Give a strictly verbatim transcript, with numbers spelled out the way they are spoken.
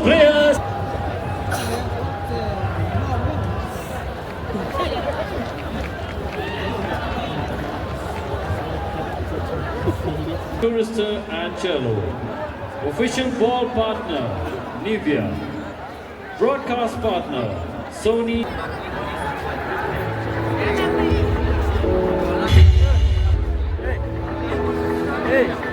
Players. Tourister and Cello. Official ball partner, Nivea. Broadcast partner, Sony. Hey.